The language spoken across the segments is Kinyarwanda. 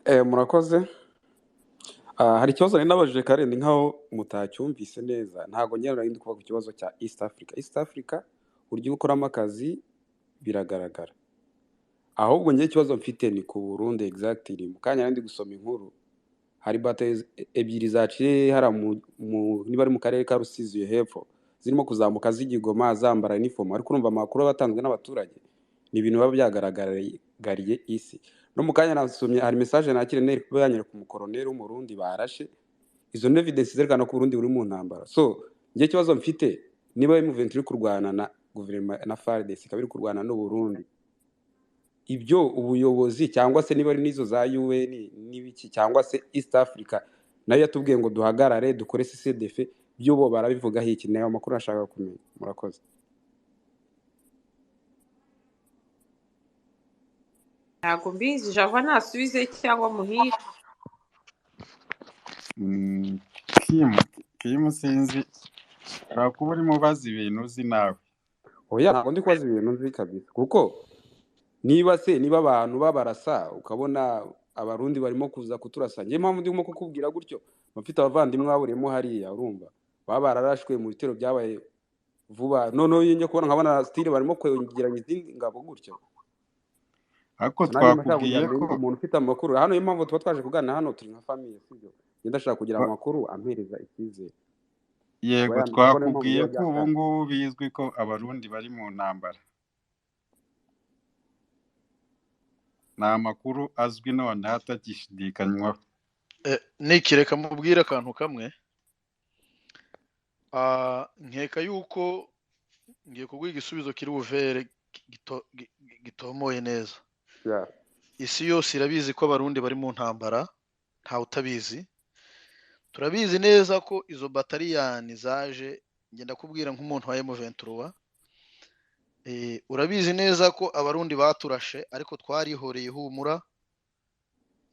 Murakoze. Hari ikibazo nari nabajije kare, ni nkaho mutacyumvise neza. Ntabwo njye nari ndi kuvuga ku kibazo cya East Africa. East Africa uburyo ukoramo akazi biragaragara. Ahubwo njye ikibazo mfite ni ku Burundi exactly. Mu kanya nari ndi gusoma inkuru, hari batayo ebyiri zaciye hariya niba ari mu karere ka Rusizi iyo hepfo, zirimo kuzamuka zijya i Goma zambara uniform, ariko urumva amakuru aba atanzwe n'abaturage ni ibintu biba byagaragariye isi. No mu kanya nasomye hari message nakiriye nari kuba yanyereka umukoroneri w'Umurundi barashe. Izo ni evidence zerekana ko Uburundi buri mu ntambara. So njye ikibazo mfite, niba M23 iri kurwana na guverinoma na FARDC, ikaba iri kurwana n'u Burundi, ibyo ubuyobozi cyangwa se niba ari n'izo za UN n'ibiki cyangwa se East Africa nayo yatubwiye ngo duhagarare dukore CCDF, byo bo barabivugaho iki? Nayo amakuru ashaka kumenya. Murakoze. Ntabwo mbizi, Java nasubize cyangwa Muhire. Kimu sinzi, ushobora kuba urimo ubaza ibintu uzi nawe. Oya, ntabwo ndi kubaza ibintu nzi kabisa, kuko niba se niba abantu babarasa ukabona abarundi barimo kuza kuturasa, njye impamvu ndimo kukubwira gutyo, mfite abavandimwe baburiyemo hariya, urumva baba bararashwe mu bitero byabaye vuba, noneho iyo njya kubona nkabona style barimo kwegeranya izindi ngabo gutyo. Ariko So nanjye mba nshaka twakubwiye kugira ngo ko umuntu ufite amakuru hano, niyo mpamvu tuba twaje kuganira hano, turi nka famille, sibyo? Njye ndashaka kugira amakuru ampereza icyizere. Yego, Kuba yamenya ko niyo mpamvu twakubwiye biba ko ubu byakaje. ngubu bizwi ko abarundi bari mu ntambara. Ni amakuru azwi noneho atagishidikanywaho. Niki, reka mubwire akantu kamwe. Nkeka yuko ngiye kuguha igisubizo kiri buvere gitomoye neza. Yeah. Isi yose irabizi ko abarundi bari mu ntambara, ntawe utabizi. Turabizi neza ko izo bataliyani zaje, ngenda kubwira nk'umuntu wa M23. Urabizi neza ko abarundi baturashe, ariko twarihoreye humura,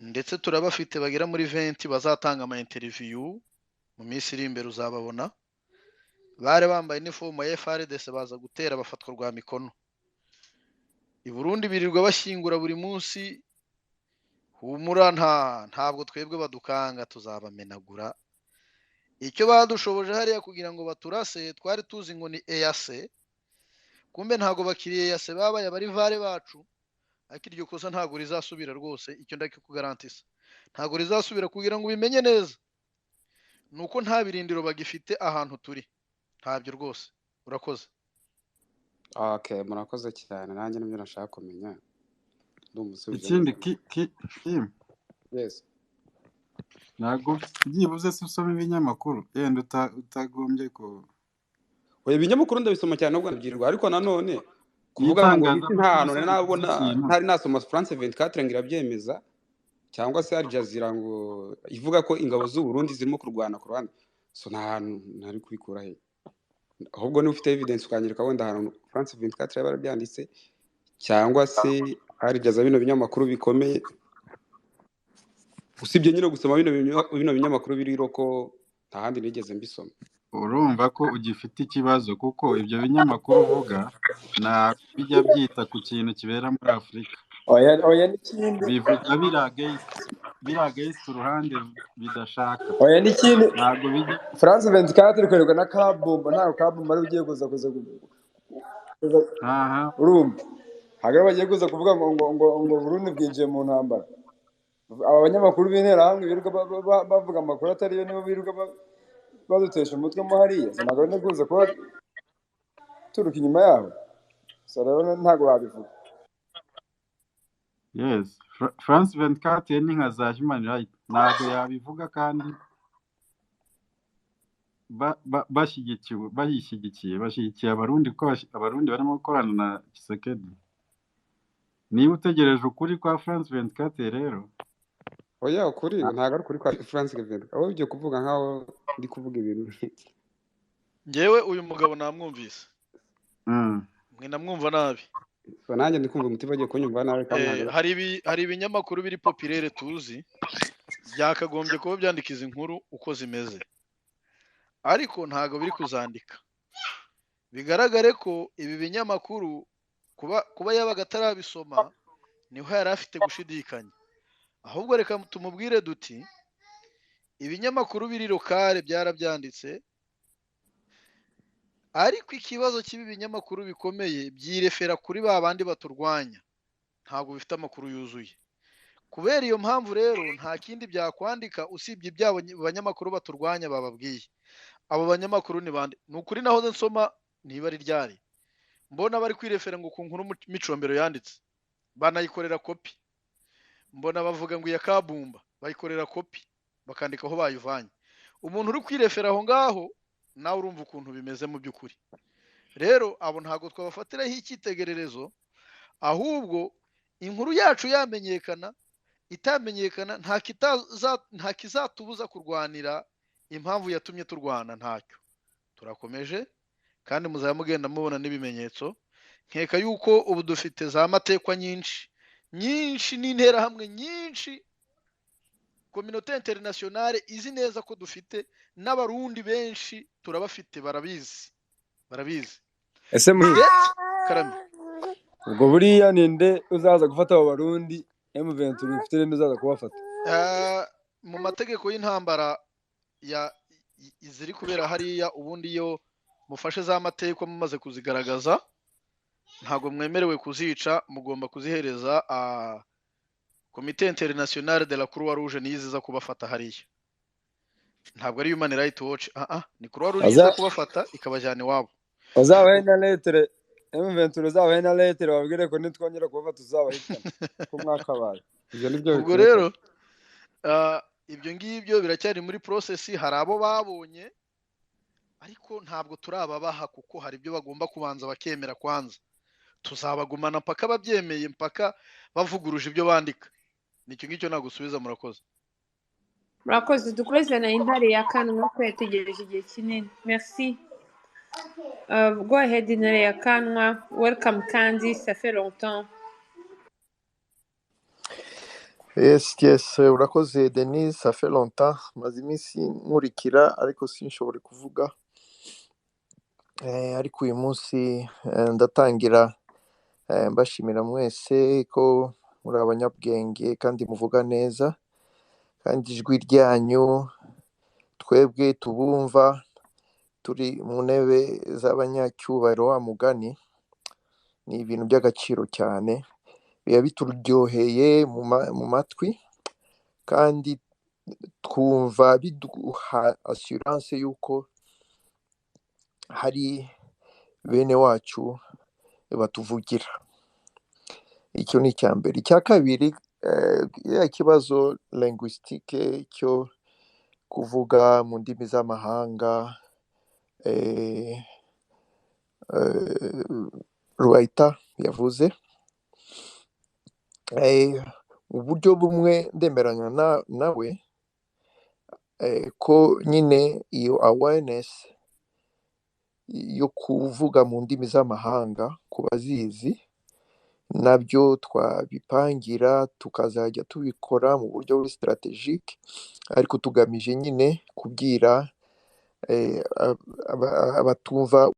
ndetse turabafite bagera muri 20 bazatanga ama interview mu minsi iri imbere, uzababona. Bari bambaye inifomu ya FARDC baza gutera bafatwa rwa mikono. I Burundi birirwa bashyingura buri munsi. Humura, ntabwo twebwe badukanga, tuzabamenagura. Icyo badushoboje hariya kugira ngo baturase, twari tuzi ngo ni EAC, kumbe ntabwo bakiri EAC, babaye abarivare bacu. Ariko iryo kosa ntabwo rizasubira rwose, icyo ndakikugarantisa ntabwo rizasubira. Kugira ngo ubimenye neza nuko nta birindiro bagifite ahantu turi, ntabyo rwose. Urakoze. Okay, murakoze cyane, nanjye nibyo nashaka kumenya. Ndumva usubije Ikindi neza. Kim, Yes. ntabwo byibuze se usoma ibinyamakuru yenda utagombye ku Oya, ibinyamakuru ndabisoma cyane nubwo nabyirirwa, ariko nanone kuvuga ngo isi n'itangazamakuru nta hantu se nari nabona, rivuze ikintu. ntari nasoma France 24 ngo irabyemeza, cyangwa se Al Jazeera ngo ivuga ko ingabo z'u Burundi zirimo kurwana ku ruhande. So nta hantu ntari kubikura he. Ahubwo niba ufite evidence ukanyereka wenda ahantu France 24 yaba yarabyanditse, cyangwa se Al Jazeera, bino binyamakuru bikomeye, usibye nyine gusoma bino binyamakuru biri roko, nta handi nigeze mbisoma. Urumva ko ugifite ikibazo, kuko ibyo binyamakuru uvuga ntabwo bijya byita ku kintu kibera muri Afurika. Oya, oya, n'ikindi. Bivuga biri against uruhande bidashaka. Oya, n'ikindi. Ntabwo bijya. France 24 ikorerwa na Kabumba, ntabwo Kabumba ari ugiye kuza Aha. urumva ntabwo ari bagiye kuza kuvuga ngo Burundi bwinjiye mu ntambara. Aba banyamakuru b'interahamwe birirwa bavuga amakuru atari yo, nibo birirwa badutesha umutwe mo hariya. So ntabwo ari kuza kuba turuka inyuma yabo. So rero ntabwo babivuga. Yes, France 24 ni nka za Human Rights, ntabwo yabivuga kandi bashyigikiwe, bayishyigikiye, bashyigikiye abarundi kuko abarundi barimo gukorana na Tshisekedi. Niba utegereje ukuri kwa France 24 rero, Oya, ukuri ntabwo ari ukuri kwa France 24. Aho ugiye kuvuga nkaho ndi kuvuga ibintu. Njyewe uyu mugabo namwumvise. Mwe namwumva nabi. So nanjye ndi kumva umutima agiye kunyumva nabi kandi ntabwo. Hari ibinyamakuru biri populaire tuzi byakagombye kuba byandika izi nkuru uko zimeze, ariko ntabwo biri kuzandika. Bigaragare ko ibi binyamakuru kuba yabaga atarabisoma niho yari afite gushidikanya. Ahubwo reka tumubwire duti ibinyamakuru biri lokale byarabyanditse, ariko ikibazo cy'ibi binyamakuru bikomeye byirefera kuri ba bandi baturwanya, ntabwo bifite amakuru yuzuye. Kubera iyo mpamvu rero nta kindi byakwandika usibye ibyabo banyamakuru baturwanya bababwiye. Abo banyamakuru ni bande? Ni ukuri nahoze nsoma niba ari ryari mbona bari kwirefera ngo ku nkuru Micombero yanditse, banayikorera kopi. Mbona bavuga ngo iya Kabumba bayikorera kopi, bakandika aho bayivanye. Umuntu uri kwirefera aho ngaho nawe urumva ukuntu bimeze mu by'ukuri. Rero abo ntabwo twabafatiraho icyitegererezo, ahubwo inkuru yacu yamenyekana itamenyekana nta kizatubuza kurwanira impamvu yatumye turwana, ntacyo. Turakomeje kandi muzaba mugenda mubona n'ibimenyetso. Nkeka yuko ubu dufite za matekwa nyinshi nyinshi n'interahamwe nyinshi, communauté internationale izi neza ko dufite n'abarundi benshi turabafite, barabizi barabizi. Ese muhi Ndetse karame, ubwo buriya ninde uzaza gufata abo barundi M23 ifite, ninde uzaza kubafata? Mu mategeko y'intambara ya iziri kubera hariya, ubundi iyo mufashe za matekwa mumaze kuzigaragaza ntabwo mwemerewe kuzica, mugomba kuzihereza Comité International de la Croix Rouge, niyo iza kubafata hariya. Ntabwo ari Human Rights Watch, ni Croix Rouge iza kubafata ikabajyana iwabo. Bazabahe na letere M23, uzabahe na letere babwire ko nitwongera kubafata tuzabahitana ko mwakabaye. Ibyo ni byo Ubwo bikwiye rero kabisa. ibyo ngibyo biracyari muri process, hari abo babonye ariko ntabwo turababaha kuko hari ibyo bagomba kubanza bakemera kwanza. Tuzabagumana mpaka babyemeye, mpaka bavuguruje ibyo bandika. Nicyo ngicyo nagusubiza, murakoze. Murakoze. Dukomeze na Intare ya Kanwa ko yategereje igihe kinini. Merci. Go ahead Intare ya Kanwa. Welcome Candy, ça fait longtemps. Yes, yes, urakoze Denise, ça fait longtemps. Maze iminsi nkurikira ariko sinshobore kuvuga. Ariko uyu munsi ndatangira mbashimira mwese ko muri abanyabwenge kandi muvuga neza, kandi ijwi ryanyu twebwe tubumva turi mu ntebe z'abanyacyubahiro wa mugani, ni ibintu by'agaciro cyane, biba bituryoheye mu matwi kandi twumva biduha assurance y'uko hari bene wacu batuvugira. Icyo ni icya mbere. Icya kabiri, ya kibazo linguistique cyo kuvuga mu ndimi z'amahanga, Rubayita yavuze, uburyo bumwe ndemeranya nawe ko nyine iyo awareness yo kuvuga mu ndimi z'amahanga ku bazizi nabyo twabipangira tukazajya tubikora mu buryo buri strategique, ariko tugamije nyine kubwira abatumva